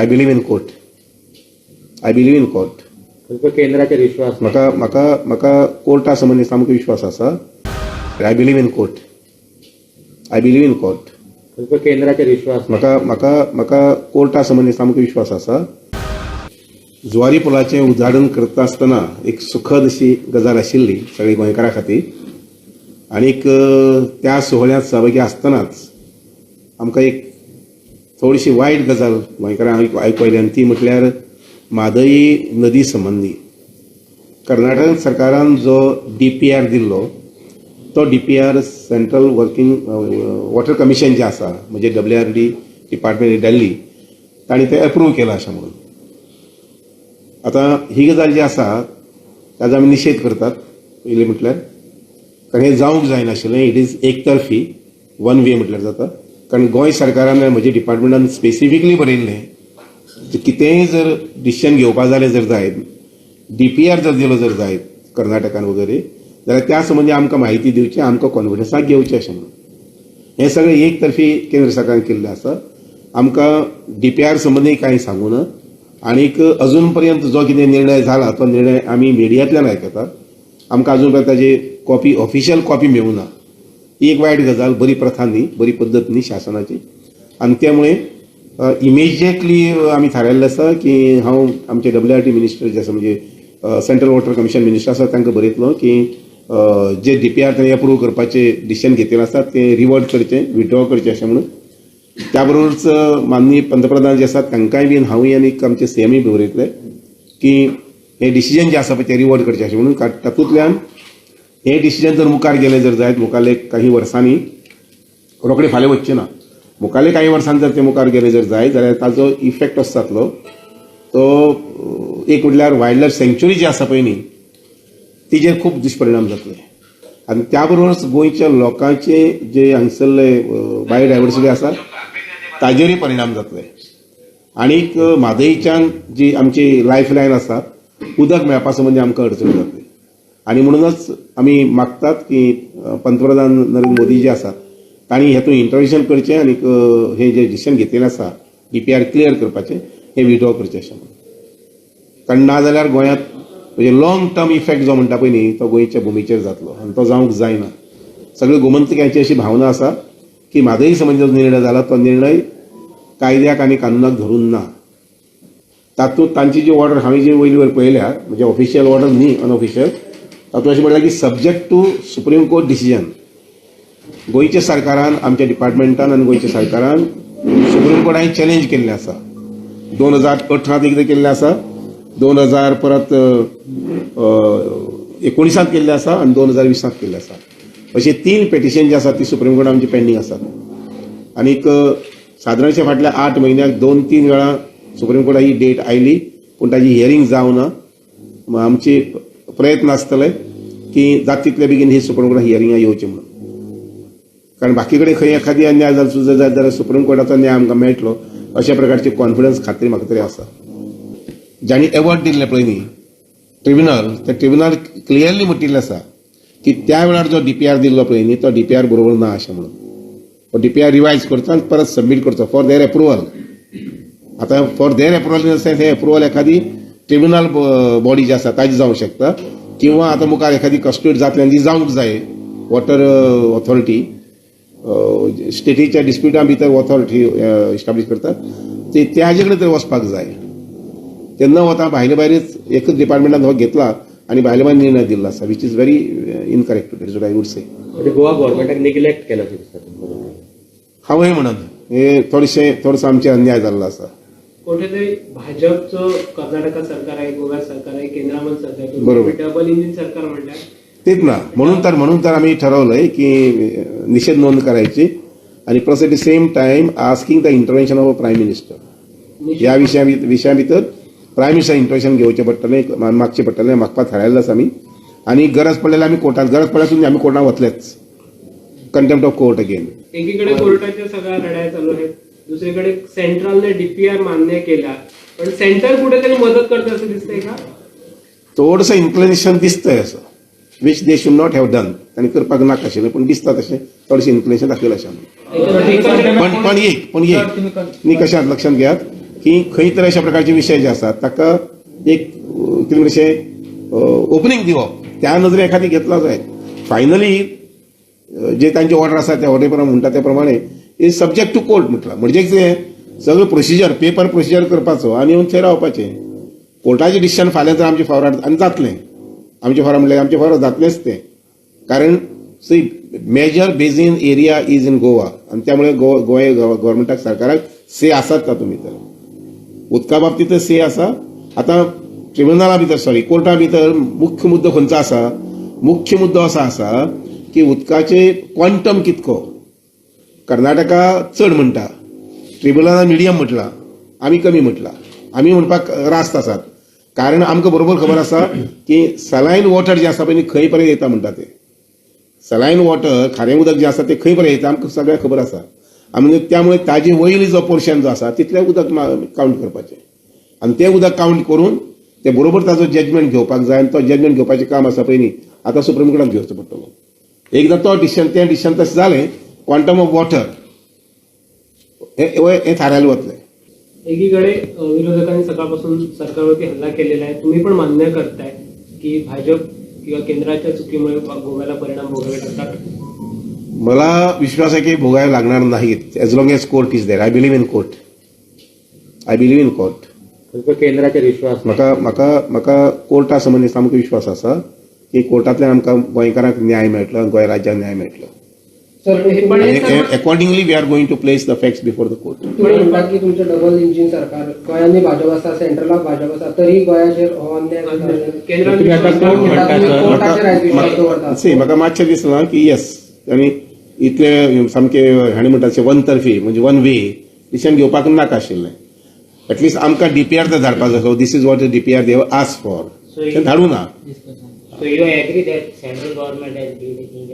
I believe in court. I believe in court. तुमचो केंद्राचेर विश्वास ना. म्हाका म्हाका म्हाका कोर्टा संबंदी सामको विश्वास आसा. I believe in court. I believe in court. तुमचो केंद्राचेर विश्वास ना. म्हाका म्हाका म्हाका कोर्टा संबंदी सामको विश्वास आसा. जुवारी पुलाचें उद्घाटन करता आसतना एक सुखद अशी गजाल आशिल्ली सगळी गोंयकारां खातीर. आनीक त्या सुवाळ्यांत सहभागी आसतनाच आमकां एक थोडीशी वायट गजाल गोंयकारांक आयकूंक आयली आनी ती म्हटल्यार म्हादई नदी संबंदी कर्नाटक सरकारान जो डीपीआर दिल्लो तो DPR Central Working Water Commission जें आसा, म्हणजे डब्ल्यूआरडी डिपार्टमेंट दिल्ली, तांणी तें एप्रूव केलां अशें म्हणून. आतां ही गजाल जी आसा ताजो आमी निशेध करतात पयलीं म्हटल्यार, कारण हें जावंक जायनाशिल्लें. It is एकतर्फी, वन वे म्हटल्यार जाता, कारण गोंय सरकारान, म्हज्या डिपार्टमेंटान स्पेसिफिकली बरयल्लें, कितेंय जर डिसिजन घेवपा जालें जर जायत, डीपीआर जर दिलो जर जायत कर्नाटकान वगैरे जाल्यार त्या संबंदी आमकां म्हायती दिवची, आमकां कॉन्फिडन्साक घेवचें अशें म्हणून. हें सगळें एक तर्फी केंद्र सरकारान केल्लें आसा. आमकां डीपीआर संबंदी कांय सांगूं ना. आनीक अजून पर्यंत जो कितें निर्णय जाला तो निर्णय आमी मिडियांतल्यान आयकतात. आमकां अजून पर्यंत ताजी कॉपी, ऑफिशियल कॉपी मेळूं ना. ही एक वायट गजाल, बरी प्रथा न्ही, बरी पद्दत न्ही शासनाची. आनी त्यामुळे इमिजिएटली आमी थारायल्लें आसा की हांव आमचे डब्ल्यूआरटी मिनिस्टर जे आसा, म्हणजे सेंट्रल वॉटर कमिशन मिनिस्टर आसा, तांकां बरयतलो की जे डीपीआर तांणी अप्रूव करपाचें डिसिजन घेतिल्लें आसा तें रिवर्ट करचें, विथड्रॉ करचें अशें म्हणून. त्या बरोबरच माननीय पंतप्रधान जे आसात तांकांय बीन हांवूय आनी आमचे सीएमय बी बरयतले की हें डिसिजन जें आसा पळय तें रिवर्ट करचें अशें म्हणून. कारण तातूंतल्यान हें डिसिजन जर मुखार गेलें जर जायत, मुखारले काही वर्सांनी, रोखडें फाल्यां वचचें ना, मुखारले काही वर्सांनी जर तें मुखार गेलें जर जायत जाल्यार ताजो इफेक्ट असो जातलो, तो एक म्हटल्यार वायल्ड लायफ सँक्च्युरी जी आसा पळय न्ही, तिजेर खूब दुश्परिणाम जातले. आनी त्या बरोबरच गोंयच्या लोकांचे जे हांगसरले बायोडायवर्सिटी आसा ताजेरूय परिणाम जातले. आनीक म्हादईच्यान जी आमची लायफ लायन आसा, उदक मेळपा संबंदी आमकां अडचण जातली. आनी म्हणूनच आमी मागतात की पंतप्रधान नरेंद्र मोदी जे आसात तांणी हेतून इंटरवेन्शन करचें आनीक हें जें डिसिजन घेतिल्लें आसा डीपीआर क्लियर करपाचें, हें विड्रॉ करचें अशें म्हणून. कारण ना जाल्यार गोंयांत म्हणजे लॉंग टर्म इफेक्ट जो म्हणटा पळय न्ही, तो गोंयच्या भुमीचेर जातलो आनी तो जावंक जायना. सगळे गोमंतकांची अशी भावना आसा की म्हादई संबंदी जो निर्णय जाला तो निर्णय कायद्याक आनी कानुनाक धरून ना. तातूंत तांची जी ऑर्डर हांवें जी वयली वयर पळयल्या, म्हणजे ऑफिशियल ऑर्डर न्ही, अनऑफिशियल, तातूंत अशें म्हणलां की subject to Supreme Court decision. गोंयच्या सरकारान, आमच्या डिपार्टमेंटान आनी गोंयच्या सरकारान सुप्रीम कोर्टान चॅलेंज केल्लें आसा. 2018त एकदां केल्लें आसा, दोन हजार परत 19त केल्लें आसा आनी 2020त केल्लें आसा. अशे तीन पेटिशन जे आसा ती सुप्रीम कोर्टान आमची पेंडींग आसात. आनीक सादारणशें फाटल्या 8 म्हयन्याक दोन तीन वेळा सुप्रीम कोर्टात ही डेट आयली, पूण ताजी हियरींग जावना. आमचे प्रयत्न आसतले की जाता तितले बेगीन ही सुप्रीम कोर्टात हियरिंगां येवची म्हणून. कारण बाकी कडेन खंय एखादी अन्याय जालो सुद्दां जायत जाल्यार सुप्रीम कोर्टाचो न्याय आमकां मेळटलो अशा प्रकारची कॉन्फिडन्स, खात्री म्हाका तरी आसा. जांणी एवॉर्ड दिल्लें पळय न्ही ट्रिब्युनल, त्या ट्रिब्युनल क्लियरली म्हटिल्लें आसा की त्या वेळार जो डीपीआर दिल्लो पळय न्ही, तो डीपीआर बरोबर ना अशें म्हणून. तो डीपीआर रिवायज करचो आनी परत सबमीट करचो फॉर there approval. आतां फॉर there approval, हें एप्रुवल एखादी ट्रिब्युनल बॉडी जी आसा ताजी जावंक शकता किंवा आतां मुखार एखादी कॉन्स्टिट्यूट जातली आनी ती जावंक जाय, वॉटर ऑथॉरिटी, स्टेटीच्या डिस्प्युटा भितर ऑथॉरिटी इस्टाब्लीश करतात, ते त्याजे कडेन तरी वचपाक जाय. ते न वता भायले भायरच एकच डिपार्टमेंटान हो घेतला आनी भायले भायर निर्णय दिल्लो आसा, which is very incorrect, is I would say. म्हणजे गोवा गव्हर्नमेंटाक निग्लेक्ट केला अशें दिसता तुमकां? हांवूय म्हणन हे थोडेशें, थोडोसो आमचेर अन्याय जाल्लो आसा. कुठेतरी भाजपचं कर्नाटका सरकार आहे, गोव्यात सरकार आहे, केंद्रामध्ये सरकार आहे. बरोबर. डबल इंजिन सरकार म्हणल्यार तेच ना, म्हणून तर आम्ही ठरवलंय की निषेध नोंद करायची आणि plus at the same time asking the intervention of a Prime Minister. ह्या विशया भितर प्रायम मिनिस्टर इंटरवेन्शन घेवचें पडटलें, मागचें पडटलें, मागपाक थारायल्लें आसा आमी. आनी गरज पडल्यार आमी कोर्टात, गरज पडल्यार सुद्दां आमी कोर्टात वतलेच, कंटेम्प्ट ऑफ कोर्ट अगेन. एकीकडे कोर्टाच्या सगळ्या लढाया चालू आहेत, दुसरीकडे सेंट्रलने डीपीआर मान्य केला, पण सेंटर कुठेतरी मदत करतं असं दिसतंय का? थोडंसं इन्क्लिनेशन दिसतंय असं, which they should not have done. तांणी करपाक नाका आशिल्लें, पूण दिसता तशें थोडेशें इन्क्लिनेशन दाखयलें अशें. पण पण एक न्ही, कशें लक्षांत घेयात. की खंय तर अशा प्रकारचे विशय जे आसात ताका एक कितें म्हणशें ओपनींग दिवप त्या नदरे खातीर घेतला जायत. फायनली जे तांचे ऑर्डर आसा त्या ऑर्डरी प्रमाणे म्हणटा त्या प्रमाणे is subject to court म्हटलां. म्हणजे कितें, सगळें प्रोसिजर, पेपर प्रोसिजर करपाचो आनी येवन थंय रावपाचें. कोर्टाचें डिसिजन फाल्यां जर आमचे फावरार आनी जातलें, आमचे फावरार म्हणल्यार आमचे फावरार जातलेंच तें, कारण see, major basin area is in Goa आनी त्यामुळे गोंय गव्हर्मेंटाक, सरकाराक से आसात तातूंत भितर. उदका बाबतींत से आसा. आतां ट्रिब्युनला भितर, सॉरी, कोर्टा भितर मुख्य मुद्दो खंयचो आसा? मुख्य मुद्दो असो आसा की उदकाचे क्वॉन्टम कितको. कर्नाटका चड म्हणटा, ट्रिब्युनलान मिडियम म्हटलां, आमी कमी म्हटलां. आमी म्हणपाक रास्त आसात, कारण आमकां बरोबर खबर आसा की सलायन वॉटर जें आसा पळय न्ही, खंय पर्यंत येता म्हणटा तें. सलायन वॉटर, खारें उदक जें आसा तें खंय पर्यंत येता आमकां सगळ्यांक खबर आसा. आनी त्यामुळे ताजे वयली जो पोर्शन जो आसा तितलें उदक कावंट करपाचें आनी तें उदक कावंट करून ते बरोबर ताजो जजमेंट घेवपाक जाय. आनी तो जजमेंट घेवपाचें काम आसा पळय न्ही, आतां सुप्रीम कोर्टान घेवचो पडटलो. एकदां तो डिसिजन, तें डिसिजन तशें जालें, क्वांटम ऑफ वॉटर हें हें थारायलें वतलें. एकीकडे विरोधकांनी सकाळपासून सरकारवरती हल्ला केलेला आहे. तुम्ही पण मान्य करताय की भाजप किंवा केंद्राच्या चुकीमुळे गोव्याला परिणाम भोगावे लागतात. मला विश्वास आहे की भोगायला लागणार नाहीत, as long as court is there. I believe in court, I believe in court. तुमकां केंद्राचेर विश्वास ना? म्हाका म्हाका म्हाका कोर्टा संबंदी सामको विश्वास आसा की कोर्टांतल्यान आमकां गोंयकारांक न्याय मेळटलो आनी गोंय राज्याक न्याय मेळटलो. सर, पण हे आनी सर्व accordingly we are going to place the facts before the court. तुम्ही म्हणटात की तुमचें डबल इंजीन सरकार, गोंयांनी भाजप आसा, सेंट्रलाक भाजप आसा, तरी गोंयाचेर हो अन्याय जाता. केंद्रात तुम्ही आता विश्वास कोर्ट नाही. म्हणता सर. कोर्टाचेर आयज विश्वास दवरतात. सी, म्हाका मातशें दिसलां की येस, आनी इतले सामके हाणें म्हणटा तशें वन तर्फी, म्हणजे वन वे डिसिजन घेवपाक नाका आशिल्लें. एटलिस्ट आमकां डीपीआर तर धाडपाक जाय. This is what DPR they ask for, तें धाडूं ना. So you agree that central government has been taking